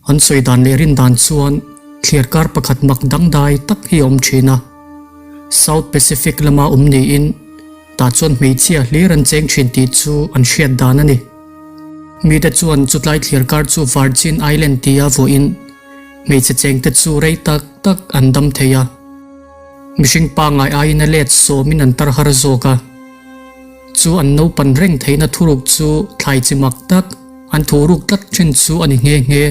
An sawi dan leh rin dan chuan thliarkar pakhat mak dangdai tak hi a awm thin a. South Pacific lama awm niin tah chuan hmeichhia hlir an cheng thin tih chu an hriat dan a ni. Mite chuan chutlai thliarkar chu Virgin Island tia vuahin hmeichhe chengte chu rei tak tak an dam thei a. Mihring pangngai aiin a let sawmin an tar har zawk a. Chu an naupan reng theihna thuruk chu thlai chi mak tak an thuruk tlat thin chu a ni nghe nghe.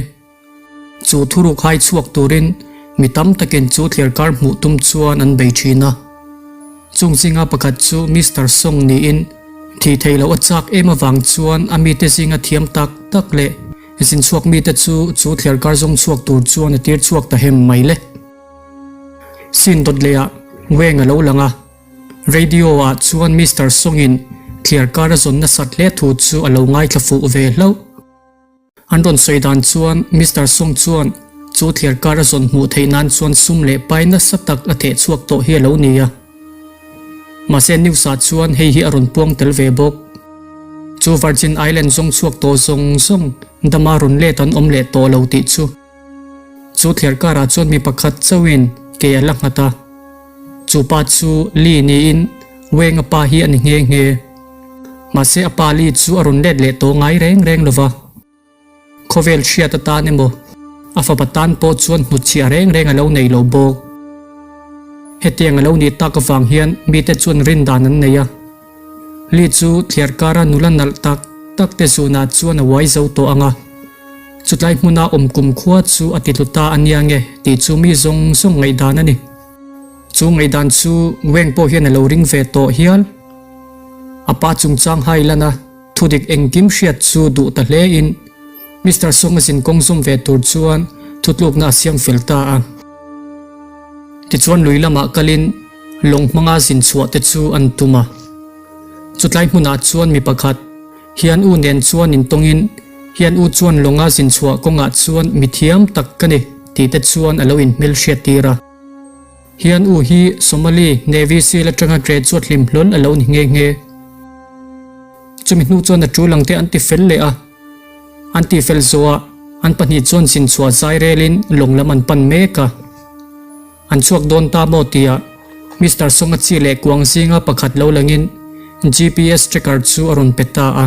Chu thuruk hai chhuak turin mi tam takin chu thliarkar hmuh tum chuan an bei thin a. Chung zinga pakhat chu Mister Song niin thih theih loh a chak em avang chuan a mite zinga thiam tak tak leh zin chhuak mite chu chu thliarkar zawng chhuak tur chuan a tir chhuak ta hem mai le. Sin dawt lehah Weng a lo lang a. Radio ah chuan Mister Song-in thliarkar a zawn nasat hle thu chu a lo ngaithla fuh ve hlauh. An rawn sawi dan chuan Mister Song chuan chu thliarkar a zawn hmuh theih nan chuan sum leh pai nasa tak a theh chhuak tawh hi a lo ni a. Mahse news ah chuan hei hi a rawn puang tel ve bawk. Chu Virgin Island zawng chhuak tawh zawng zawng dama rawn let an awm leh tawh lo tih chu. Chu thliarkarah chuan mi pakhat chauhin ke a la nghat a. Chu pa chu Lee niin Weng-a pa hi a ni nghe nghe. Mahse a pa Lee chu a rawn let leh tawh ngai reng reng lo va. Khawvel hriat atan emaw a fapa tan pawh chuan hnutchhiah reng reng a lo nei lo bawk. Hetiang a lo nih tak avang hian mite chuan rin dan an nei a. Lee chu thliarkara nula nalh tak tak te zunah chuan a uai zo tawh ang a. Chutlai hmuna awm kum khua chu a ti tlu ta a nia nge tih chu mi zawng zawng ngaihdan a ni. Chu ngaihdan chu Weng pawh hian a lo ring ve tawh hial. A pa chungchang hai lan a thudik engkim hriat chu duh ta hle in Mister Song a zin kawng zawm ve tur chuan thutlukna a siam fel ta a. Tichuan lui lamah kalin lawng hmanga zin chhuah te chu an tum a. Chutlai hmunah chuan mi pakhat hian u nen chuan intawngin hian u chuan lawnga zin chhuah kawngah chuan mi thiam tak ka ni tih te chuan a lo inhmel hriat tir a. Hian u hi Somali Navy Seal atanga graduate hlim hlawl a lo ni nghe nghe. Chumi hnu chuan a tul ang te an ti fel leh a. An ti fel zawhah an pahnih chuan zin chhuah zai relin lawng lam an pan mek a. An chhuak dawn ta maw tia Mister Songa chi leh kuang zinga pakhat lo langin GPS tracker chu a rawn pe ta a.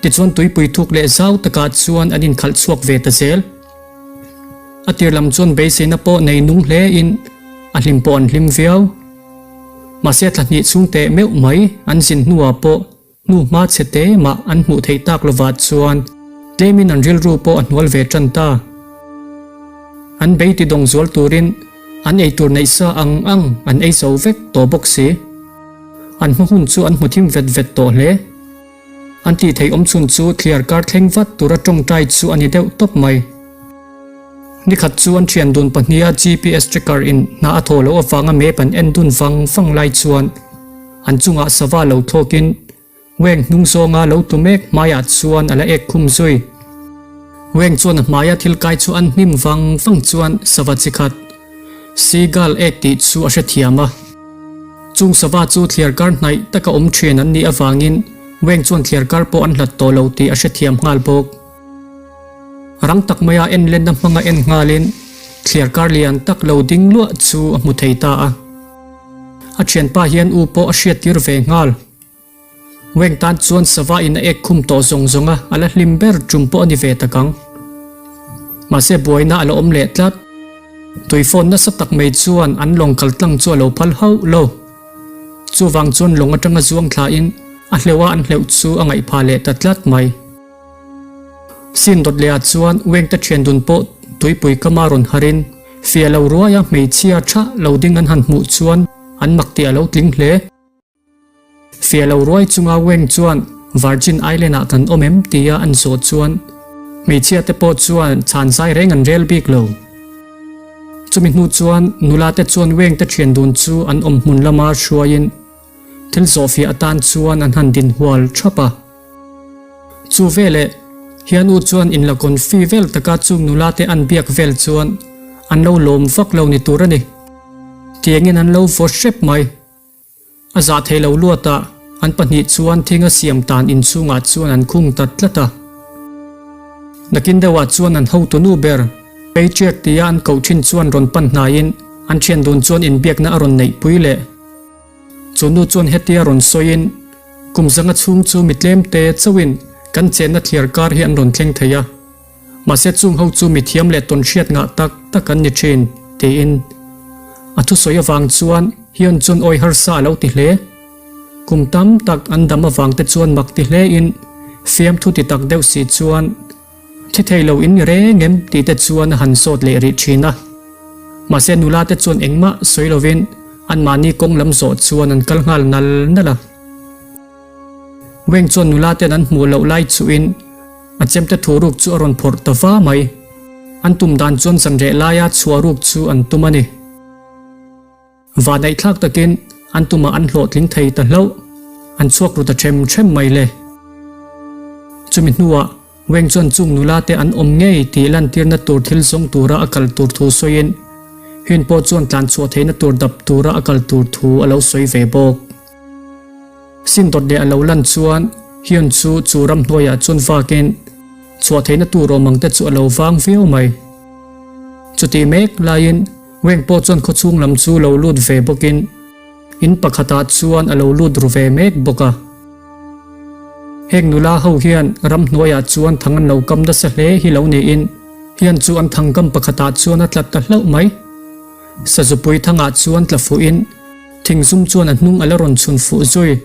Tichuan tuipui thuk leh zau takah chuan an inkhalh chhuak ve ta zel. A tir lam chuan beiseina pawh nei nung hle in a hlim pawh an hlim viau. Mahse thla hnih chhung teh meuh mai an zin hnuah pawh Hnu hma chhe te mah an hmuh theih tak lovah chuan tlemin an rilru pawh a hnual ve tan ta. An bei ti dawng zual turin an eitur neih sa ang ang an ei zo vek tawh bawk si. An hma hun chu an hmu thim vet vet tawh hle. An tih theih awm chhun chu thliar kar thleng vat tura tawngtai chu a ni deuh tawp mai. Nikhat chu an thian dun pahniha GPS tracker in hna a thaw loh avanga map an en dun vang vang lai chuan An chungah sava lo thlawkin Weng hnung zawnga lo tlu mek hmaiah chuan a la ek khum zui. Weng chuan a hmaia thil kai chu an hnim vang vang chuan sava chi khat Seagull ek tih chu a hrethiam a. Chung sava chu thliarkar hnaih taka awm thin an nih avangin Weng chuan thliarkar pawh an hlat tawh lo tih a hrethiam nghal bawk. Rang tak maia en lenna hmanga en nghalin thliarkar lian tak lo ding luah chu a hmu thei ta a. A thianpa hian u pawh a hriattir ve nghal. Weng tan chuan sava in a ek khum tawh zawng zawng a, a la hlim ber tum pawh a ni ve tak ang. Mahse buaina a la awm leh tlat. Tuifawn nasa tak mai chuan an lawng kal tlang chu a lo phal hauh lo. Chuvang chuan lawng atanga zuang thla in a hleuh a an hleuh chu a ngaihpha leh ta tlat mai. Sin dawt leh ah chuan Wengte thian dun pawh tuipui kama rawn harin fia lo ruaia hmeichhia tha lo ding an han hmuh chuan an mak tih a lo tling hle. Fia lo ruai chunga Weng chuan Virgin Island ah kan awm em tia an zawh chuan hmeichhia te pawh chuan chhan zai reng an rel bik lo. Chumi hnu chuan nula te chuan Wengte thian dun chu an awm hmun lama hruaiin Thil zawhfiah atan chuan an han din hual thap a. Chu veleh hian u chuan inla confi vel taka chung nula te an biak vel chuan an lo lawm vak lo ni tur a ni. Tiangin an lo vaw hrep mai. A zah thei lo luatah an pahnih chuan thinga siam tan inchhungah chuan an khung ta tlat a. Nakin deuhah chuan an hotunu ber Peiṭiak tia an koh ṭhin chuan rawn pan hnaiin an ṭhian dun chuan inbiakna a rawn neihpui leh. Chu nu chuan hetia rawn sawiin, Kum zanga chhung chu mi tlemte chauhin kan chenna thliar kar hi an rawn thleng thei a. Mahse chung ho chu mi thiam leh tawn hriat ngah tak tak an ni thin, tiin. A thusawi avang chuan Hyun chuan awi harsa a lo ti hle. Kum tam tak an dam avang te chuan mak ti hlein fiamthu ti tak deuh si chuan thi thei lo in ni reng em tih te chuan a han zawt leh rih thin a. Mahse nula te chuan engmah sawi lovin anmahni kawng lam zawh chuan an kal nghal nal nal a. Weng chuan nula ten an hmuh loh lai chuhin A chemte thu ruk chu a rawn phawrh ta va mai. An tum dan chuan zanreh laia chhuah ruk chu an tum a ni. Vanaihthlak takin an tumah an hlawhtling thei ta hlauh. An chhuak ru ta ṭhem ṭhem mai le. Chumi hnuah Weng chuan chung nula te an awm ngei tih lantirna tur thil zawng tura a kal tur thu sawiin Hyun pawh chuan tlanchhuah theihna tur dap tura a kal tur thu a lo sawi ve bawk. Sin dawt leh a lo lan chuan Hyun chu chu ramhnuaiah chuan vakin chhuah theihna tur awm ang te chu a lo vang viau mai. Chutih mek laiin Weng pawh chuan khawchhung lam chu lo lut ve bawkin in pakhatah chuan a lo lut ru ve mek bawk a. Heng nula ho hian ramhnuaiah chuan thang an lo kam nasa hle hi lo niin Hyun chu an thangkam pakhatah chuan a tla ta hlauh mai. Sazupui thangah chuan tla fuhin Thingzum chuan a hnung a la rawn chhun fuh zui.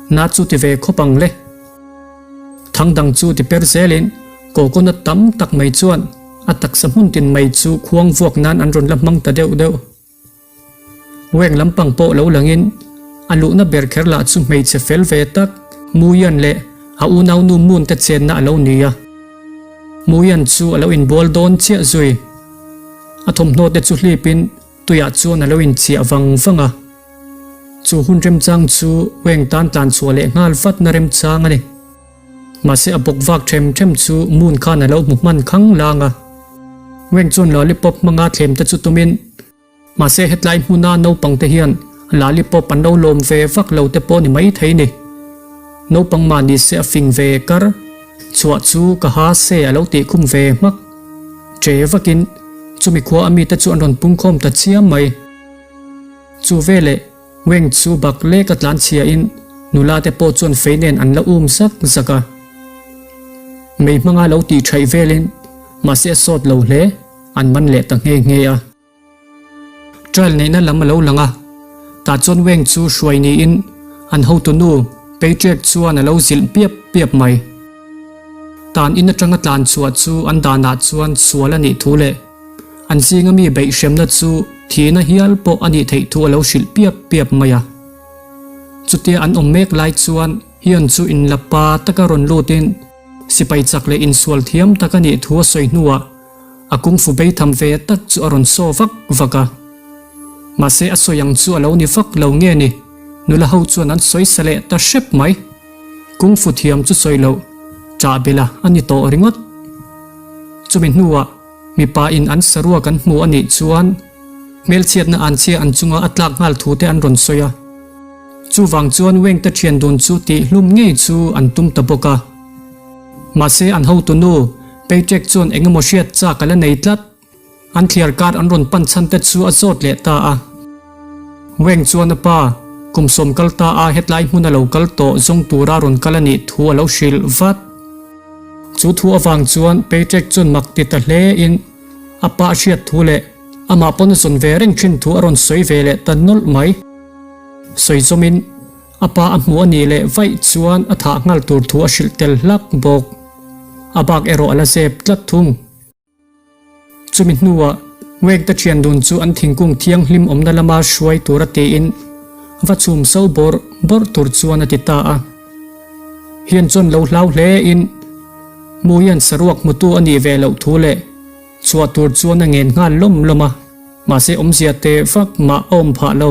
Na chu ti ve khawp ang le. Thang dang chu ti per zelin coconut tam tak mai chuan a taksa hmun tin mai chu khuang vuak nan an rawn la hmang ta deuh deuh. Weng lampang pawh lo langin a luhna ber kher lah chu hmeichhe fel ve tak Muian leh a unaunu Moon te chenna a lo ni a. Muian chu a lo inbual dawn chiah zui. A thawmhnaw te chu hlipin Tuiah chuan a lo inchiah vang vang a, chu hun remchang chu Weng tan tlan chhuah leh nghal vatna remchang a ni. Mahse a bawk vak them them chu Moon khan a lo hmu hman khang lang a. Weng chuan lollipop hmanga thlem te chu tumin, mahse hetlai hmuna naupang te hian lollipop an lo lawm ve vak lo te pawh ni mai thei ni. Naupang mah ni se a fing ve kar, chhuah chu ka ha se a lo tih khum ve hmak. Che vakin chumi khua a mite chu an rawn pungkhawm ta chiam mai. Chu veleh Weng chu bak lek a tlan chhiain nula te pawh chuan fei nen an la um zak zak a. Mei hmanga lo tih thaih velin mahse a sawt lo hle, an man leh ta nghe nghe a. Trial neihna lam a lo lang a, tah chuan Weng chu hruai niin an hotunu Patrick chuan a lo zilh piap piap mai. Tan in atanga tlan chhuah chu an danah chuan sual a nih thu leh an zinga mi beihhremna chu thihna hial pawh a nih theih thu a lo hrilh piap piap mai a. Chutia an awm mek lai chuan Hyun chu inla pa taka rawn lutin sipai chak leh insual thiam tak a nih thu a sawi hnuah A kungfu bei tham ve tak chu a rawn saw vak vak a. Mahse a sawi ang chu a lo ni vak lo nge ni, nula ho chuan an sawi sa leh ta hrep mai. Kungfu thiam chu sawi loh, ṭah bela a ni tawh ringawt. Chumi hnuah mipa in an saruak an hmu a nih chuan hmelchhiatna an chhia an chunga a tlak nghal thu te an rawn sawi a. Chuvang chuan Weng te ṭhian dun chu tih hlum ngei chu an tum ta bawk a. Mahse an hotunu Paycheck chuan eng emaw hriat chak a la nei tlat. An thliar kar an rawn pan chhan te chu a zawt leh ta a. Weng chuan a pa, kum sawm kal ta a hetlai hmun a lo kal tawh zawng tura rawn kal a nih thu a lo hrilh vat. Chu thu avang chuan Paycheck chuan mak ti ta hle in a pa a hriat thu leh amah pawn a zawn ve reng thin thu a rawn sawi ve leh ta nawlh mai. Sawi zawmin. A pa a hmuh a nih leh vaih chuan a thah nghal tur thu a hrilh tel hlak bawk. A bak erawh a la zep tlat thung. Chumi hnuah Wek te thian dun chu an thingkung thianghlim awmna lama hruai tura tiin va chhum so bawrh bawrh tur chuan a ti ta a. Hian chuan lo hlau hle in Muian saruak hmutu a nih ve loh thu leh chhuah tur chuan a ngen nghal lawm lawm a, mahse awmzia teh vak mah a awm phah lo.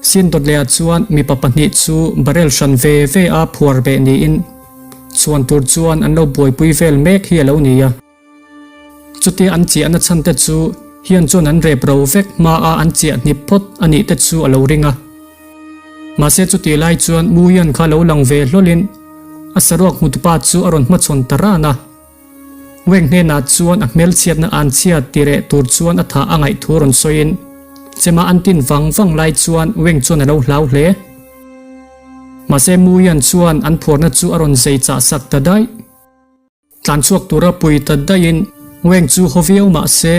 Sin dawt lehah chuan mipa pahnih chu barrel hran ve ve a phuar beh niin chhuan tur chuan an lo buaipui vel mek hi a lo ni a. Chutia an chiahna chhan te chu hian chuan an rep ro vek hma a an chiah hnip phawt a nih te chu a lo ring a. Mahse chutih lai chuan Muian kha lo lang ve hlawlin a saruak hmutupa chu a rawn hmachhawn ta ran a. Weng hnenah chuan a hmelchhiatna an chhiat ti reh tur chuan a thah a ngaih thu rawn sawiin chema an tin vang vang lai chuan Weng chuan a lo hlau hle. Mahse Muian chuan an phuarna chu a rawn zei chah sak ta daih. Tlan chhuak tura pui ta daihin Weng chu haw viau mah se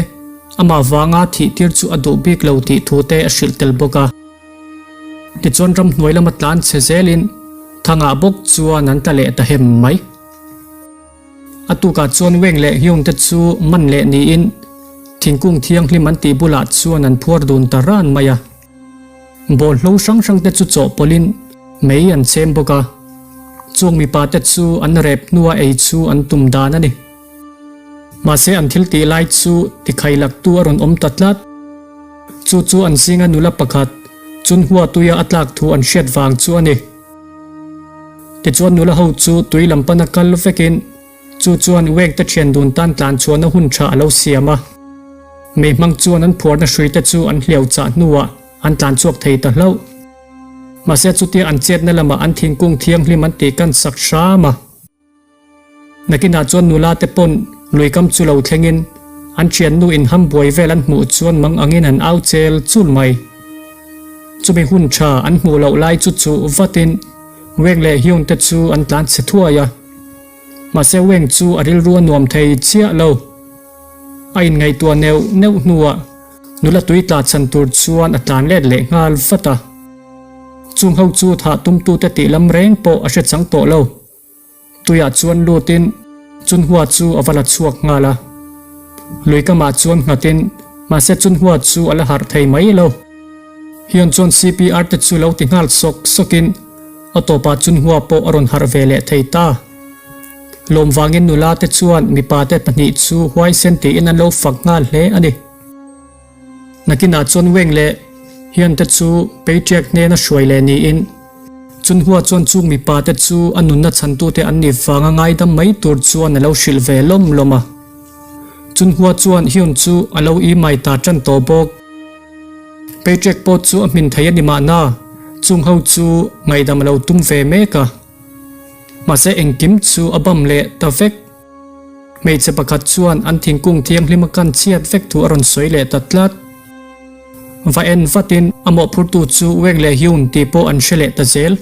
amah vanga thih tir chu a duh bik lo tih thu te a hrilh tel bawk a. Tichuan ramhnuai lama tlan chhe zelin Thangah bawk chuan an tla leh ta hem mai. A tukah chuan Weng leh Hyung te chu man leh niin thingkung thianghlim an tih bulah chuan an phuar dun ta ran mai a. Bawlhlo hrang hrang te chu chawhpawlhin mei an chhem bawk a, chung mipa te chu an rep hnua ei chu an tum dan a ni. Mahse an thil tih lai chu tikhailaktu a rawn awm ta tlat. Chu chu an zinga nula pakhat Chunhua tuia a tlak thu an hriat vang chu a ni. Tichuan nula ho chu tui lam pana kal vekin Chu chuan Weng te thian dun tan tlan chhuahna hun tha a lo siam a. Mei hmang chuan an phuarna hrui te chu an hliau chah hnuah an tlan chhuak thei ta hlauh. Mahse chutia an chetna lamah an thingkung thianghlim an tih kan sak hram a. Nakinah chuan nula te pawn luikam chu lo thlengin an thiannu inham buai vel an hmuh chuan mang angin an au chel chul mai. Chumi hun tha an hmuh loh lai chu chuh vatin Weng leh Hyun te chu an tlan chhe thuai a. Mahse Weng chu a rilru a nuam thei chiah lo. A inngaihtuah neuh neuh hnuah nula tui tla chhan tur chuan a tlan let leh nghal vat a. Chung ho chu thah tumtute tih lam reng pawh a hre chang tawh lo. Tuiah chuan lutin Chunhua chu a va la chhuak nghal a. Lui kamah chuan nghatin mahse Chunhua chu a la harh thei mai lo. Hian chuan CPR te chu lo ti nghal sawk sawkin a tawpah Chunhua pawh a rawn harh ve leh thei ta. Lawm vangin nula te chuan mipa te pahnih chu huaisen tiin an lo fak nghal hle a ni. Nakinah chuan Weng leh Hian te chu Peiṭiak hnena hruai leh niin Chunhua chuan chung mipa te chu a nunna chhantute an nih vanga ngaidam mai tur chuan a lo hrilh ve lawm lawm a. Chunhua chuan Hyun chu a lo imai ta ṭan tawh bawk. Peiṭiak pawh chu a hmin thei a ni mahna, chung ho chu ngaihdam a lo tum ve mek a. Mahse engkim chu a bam leh ta vek. Hmeichhe pakhat chuan an thingkung thianghlim a kan chhiat vek thu a rawn sawi leh ta tlat. Va en vatin a mawhphurtu chu Weng leh Hyun tih pawh an hre leh ta zel.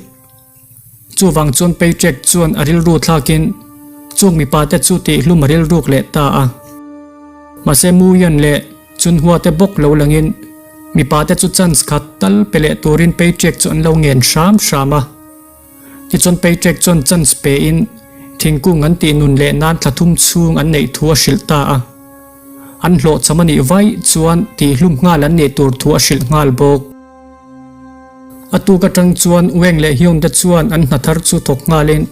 Chuvang chuan Peitrek chuan a rilru thlakin chung mipa te chu tihhlum a rilruk leh ta a. Mahse Muyan leh Chunhua te bawk lo langin mipa te chu chance khat tal pe leh turin Peitrek chu an lo ngen hram hram a. Tichuan Peitrek chuan chance pe in thingkung an tih nun leh nan thla thum chhung an neih thu a hrilh ta a. An hlawhchham a nih vaih chuan tihhlum nghal an nih tur thu a hrilh nghal bawk. A tuk atang chuan Weng leh Hyun te chuan an hna thar chu thawk nghalin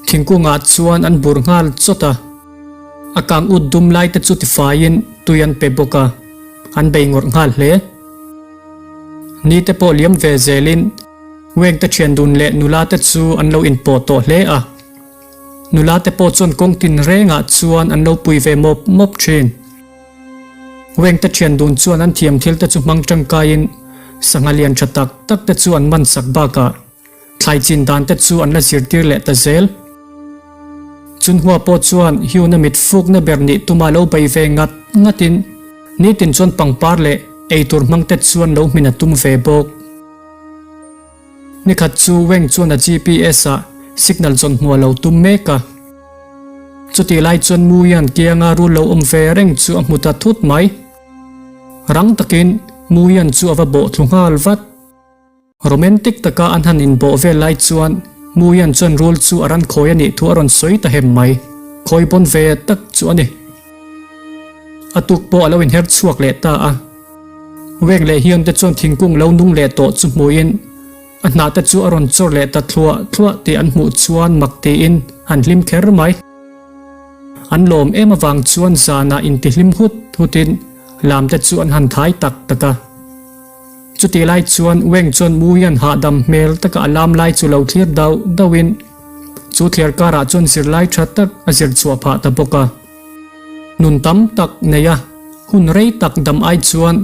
thingkungah chuan an bur nghal chawt a. A kang ut dum lai te chu tifaiin tui an pe bawk a, an bei ngawrh nghal hle. Ni te pawh liam ve zelin Weng te thian dun leh nula te chu an lo inpawh tawh hle a. Nula te pawh chuan kawng tin rengah chuan an lo pui ve mawp mawp thin. Weng te thian dun chuan an thiam thil te chu hmang tangkaiin sangha lian tha tak tak te chu an man sak bakah thlai chin dan te chu an la zirtir leh ta zel. Chunhua pawh chuan Hyuna mit fukna ber nih tuma lo bei ve ngat ngatin nitin chuan pangpar leh eitur hmang te chuan lo hmin a tum ve bawk. Nikhat chu Weng chuan a GPS ah signal zawn hmuh a lo tum mek a. Chutih lai chuan Muian kianga rul lo awm ve reng chu a hmu ta thut mai. Rang takin Muian chu a va bawh thlu nghal vat. Romantic taka an han inbawh vel lai chuan Muian chuan rul chu a ran khawi a nih thu a rawn sawi ta hem mai. Khawi pawn ve tak chu a ni. A tuk pawh a lo inher chhuak leh ta a. Weng leh Hyun te chuan thingkung lo nung leh tawh chu hmuhin a hnah te chu a rawn chawr leh ta thluah thluah tih an hmuh chuan mak tiin an hlim kher mai. An lawm em avang chuan zanah intihlim hut hutin lam te chu an han thai tak tak a. Chutih lai chuan Weng chuan Muian hahdam hmel taka a lam lai chu lo thlir dauh dauhin chu thliar karah chuan zirlai tha tak a zir chhuah phah ta bawk a. Nun tam tak nei a, hun rei tak dam ai chuan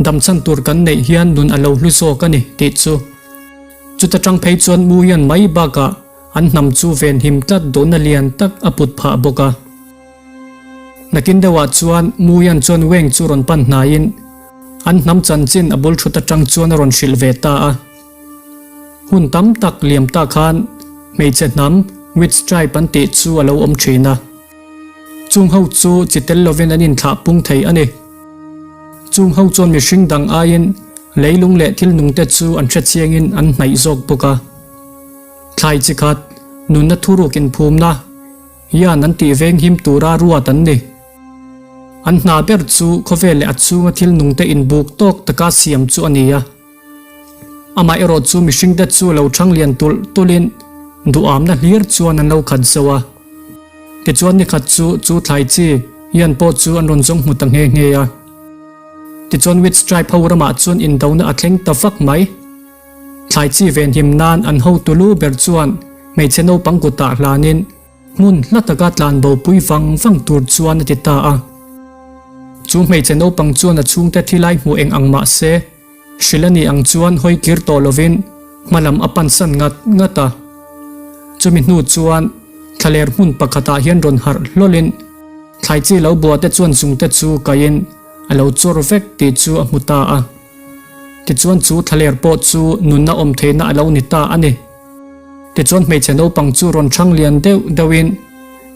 dam chhan tur kan neih hian nun a lo hlu zawk a ni tih chu. Chuta tang phei chuan Muian mai bakah an hnam chu venhim tlat duhna lian tak a put phah bawk a. Nakin deuhah chuan Muyan chuan Weng chu rawn pan hnaiin an hnam chanchin a bul thut atang chuan a rawn hrilh ve ta a. Hun tam tak liam ta khan hmeichhe hnam Witch tribe an tih chu a lo awm thin a. Chung ho chu chi tel lovin an inthlah pung thei a ni. Chung ho chuan mihring dang aiin leilung leh thil nungte chu an hrechiangin an hnaih zawk bawk a. Thlai chi khat, nunna thuruk inphumna hian an tih venghim tura ruat an ni. An hna ber chu khawvel leh a chhunga thil nungte inbuk tawk taka siam chu a ni a. Amaherawh chu mihringte chu lo thang lian tulh tulhin duhamna hlir chuan an lo khat zo a. Tichuan nikhat chu chu thlai chi hian pawh chu an rawn zawng hmu ta nghe nghe a. Tichuan Witch Tribe ho ramah chuan indona a thleng ta vak mai. Thlai chi venhim nan an hotu lu ber chuan hmeichhe naupang kutah hlanin hmun hla taka tlan bopui vang vang tur chuan a ti ta a. Chu hmeichhe naupang chuan a chhungte thilai hmuh eng ang mah se, hrilh a nih ang chuan hawi kir tawh lovin hma lam a pansan ngat ngat a. Chumi hnu chuan thlaler hmun pakhatah hian rawn harh hlawlin thlai chi lo bua te chuan zungte chu kaiin a lo chawr vek tih chu a hmu ta a. Tichuan chu thlaler pawh chu nunna awm theihna a lo ni ta a ni. Tichuan hmeichhe naupang chu rawn thang lian deuh deuhin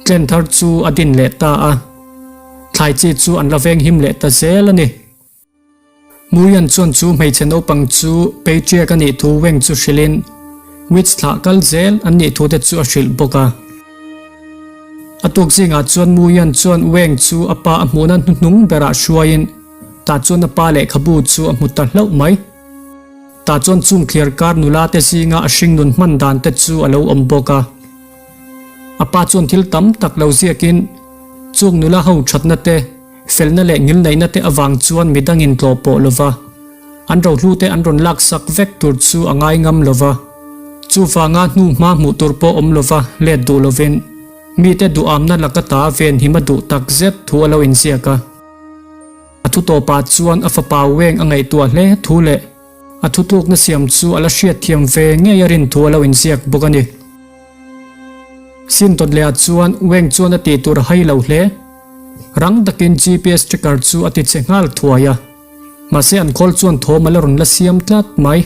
tlen thar chu a din leh ta a. Thlai chi chu an la venghim leh ta zel a ni. Muian chuan chu hmeichhe naupang chu Peiṭiak a nih thu Weng chu hrilhin Wits thlah kal zel an nih thu te chu a hrilh bawk a. A tuk zingah chuan Muian chuan Weng chu a pa a hmuhna hnuhnung berah hruaiin Tah chuan a pa lehkhabu chu a hmu ta hlauh mai. Tah chuan chung thliar kar nula te zinga a hringnun hman dan te chu a lo awm bawk a. A pa chuan thil tam tak lo ziakin chung nula ho thatna te, felna leh ngilneihna te avang chuan midangin tlawh pawh lova an rohlu te an rawn laksak vek tur chu a ngai ngam lova. Chuvanga hnu hma hmuh tur pawh awm lova let duh lovin mite duhamna laka ta venhim a duh takzet thu a lo inziak a. A thu tawpah chuan a fapa Weng a ngaihtuah hle thu leh a thutlukna siam chu a la hriatthiam ve ngei a rin thu a lo inziak bawk a ni. Sin dawt lehah chuan Weng chuan a tih tur a hai lo hle. Rang takin GPS tracker chu a ti che nghal thuai a, mahse an khawl chuan thawm a la rawn la siam tlat mai.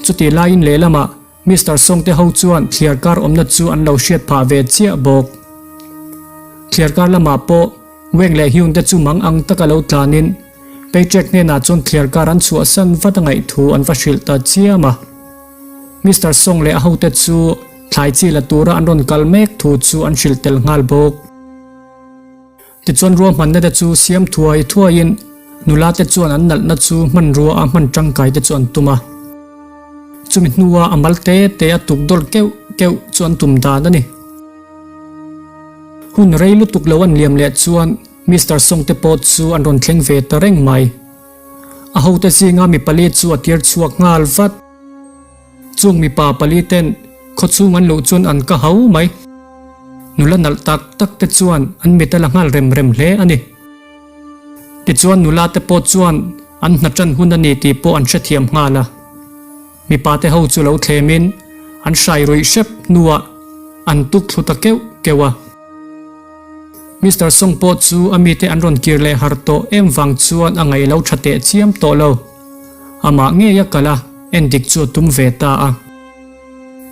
Chutih laiin lehlamah Mister Song te ho chuan thliarkar awmna chu an lo hriat phah ve chiah bawk. Thliarkar lamah pawh Weng leh Hyun te chu mang ang taka lo tlanin Paycheck hnenah chuan thliarkar an chhuahsan vat a ngaih thu an va hrilh ta chiam a. Mister Song leh a hote chu thlai chi la tura an rawn kal mek thu chu an hrilh tel nghal bawk. Tichuan ruahmanna te chu siam thuai thuaiin nula te chuan an nalhna chu hmanrua a hman tangkai te chu an tum a. Chumi hnua a mal te te a tuk dawlh keuh keuh chu an tum dan a ni. Hun rei lutuk lo an liam leh chuan Mister Song te pawh chu an rawn thleng ve ta reng mai. A hote zinga mi pali chu a tir chhuak nghal vat. Chung mipa pali ten khawchhung an luh chuan an ka hau mai. Nula nalh tak tak te chuan an mit a la nghal rem rem hle a ni. Tichuan nula te pawh chuan an hna tan hun a ni tih pawh an hrethiam nghal a. Mipa te ho chu lo thlemin an hrai ruih hrep hnuah an tuk thlu ta keuh keuh a. Mister Song pawh chu a mite an rawn kir leh har tawh em vang chuan a ngaih lo tha teh chiam tawh lo. Amah ngei a kal a, endik chu a tum ve ta a.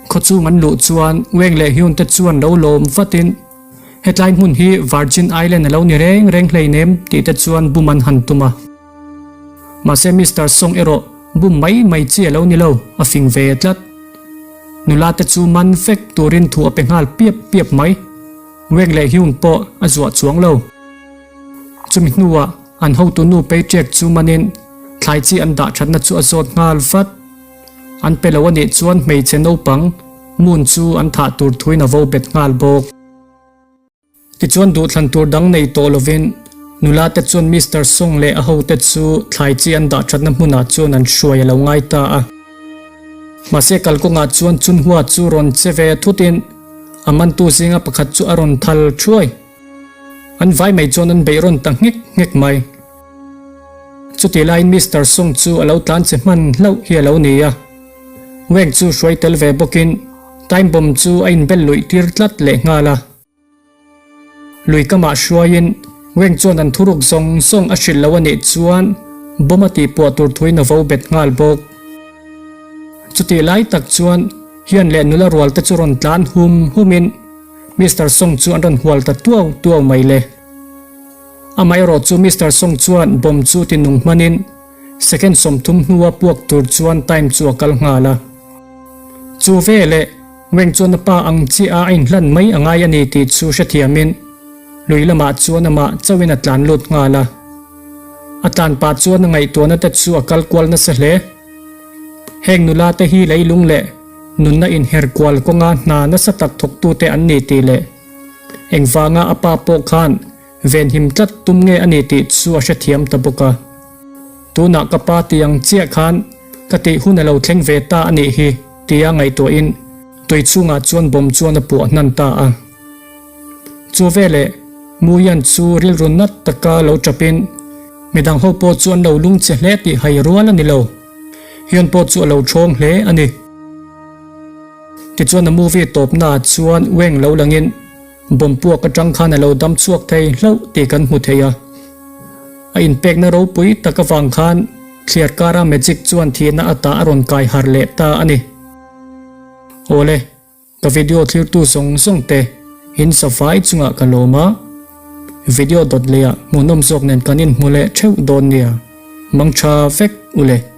Khawchhung an luh chuan Weng leh Hyun te chuan lo lawm vatin, Hetlai hmun hi Virgin Island a lo ni reng reng hleinem tih te chuan bum an han tum a. Mahse Mister Song erawh bum mai mai chi a lo ni lo, a fing ve tlat. Nula te chu man vek turin thu a pe nghal piap piap mai. Weng leh Hyun pawh a zuah chuang lo. Chumi hnuah an hotu nu Paycheck chu manin thlai chi an dah thatna chu a zawt nghal vat. An pe lo a nih chuan hmeichhe naupang Moon chu an thah tur thuin a vo bet nghal bawk. Tichuan duhthlan tur dang nei tawh lovin nula te chuan Mister Song leh a hote chu thlai chi an dah thatna hmunah chuan an hruai a lo ngai ta a. Mahse kalkawngah chuan Chunhua chu rawn che ve thutin a mantu zinga pakhat chu a rawn thal thuai. An vai mai chuan an beih rawn ta nghek nghek mai. Chutih laiin Mister Song chu a lo tlan che hman hlauh hi a lo ni a. Weng chu hruai tel ve bawkin time bomb chu a inbel luih tir tlat leh nghal a. Lui kamah hruaiin Weng chuan an thuruk zawng zawng a hrilh lo a nih chuan bomb a tihpuah tur thuin a vo bet nghal bawk. Chutih lai tak chuan Hian leh nula rual te chu rawn tlan hum humin Mister Song chu an rawn hual ta tuau tuau mai le. Amaherawh chu Mister Song chuan bomb chu ti nung hmanin Second 30 hnua puak tur chuan time chu a kal nghal a. Chu veleh Weng chuan a pa ang chiah a a inhlan mai a ngai a ni tih chu hrethiamin lui lamah chuan amah chauhin a tlan lut nghal a. A tlan pah chuan a ngaihtuahna te chu a kal kual nasa hle. Heng nula te hi leilung leh nunna inher kual kawnga hna nasa tak thawktute an ni tih leh engvanga a pa pawh khan Venhim tlat tum nge a ni tih chu a hrethiam ta bawk a. Tunah ka pa ti ang chiah khan ka tih hun a lo thleng ve ta a nih hi tia ngaihtuahin tui chhungah chuan bawm chuan a puah hnan ta a. Chu veleh Muian chu rilru nat taka lo chapin midang ho pawh chu an lo lungchhe hle tih hai rual a ni lo. Hian pawh chu a lo thawng hle a ni. Tichuan a movie tawpnaah chuan Weng lo langin Bomb puak atang khan a lo dam chhuak thei hlauh tih kan hmu thei a. A inpekna ropui tak avang khan thliar kara magic chuan thihna ata a rawn kai harh leh ta a ni. Awle, ka video thlirtu zawng zawng te in safai chungah ka lawm a, video dawt leiah hmuhnawm zawk nen kan inhmu leh theuh dawn nia. Mangtha vek ule.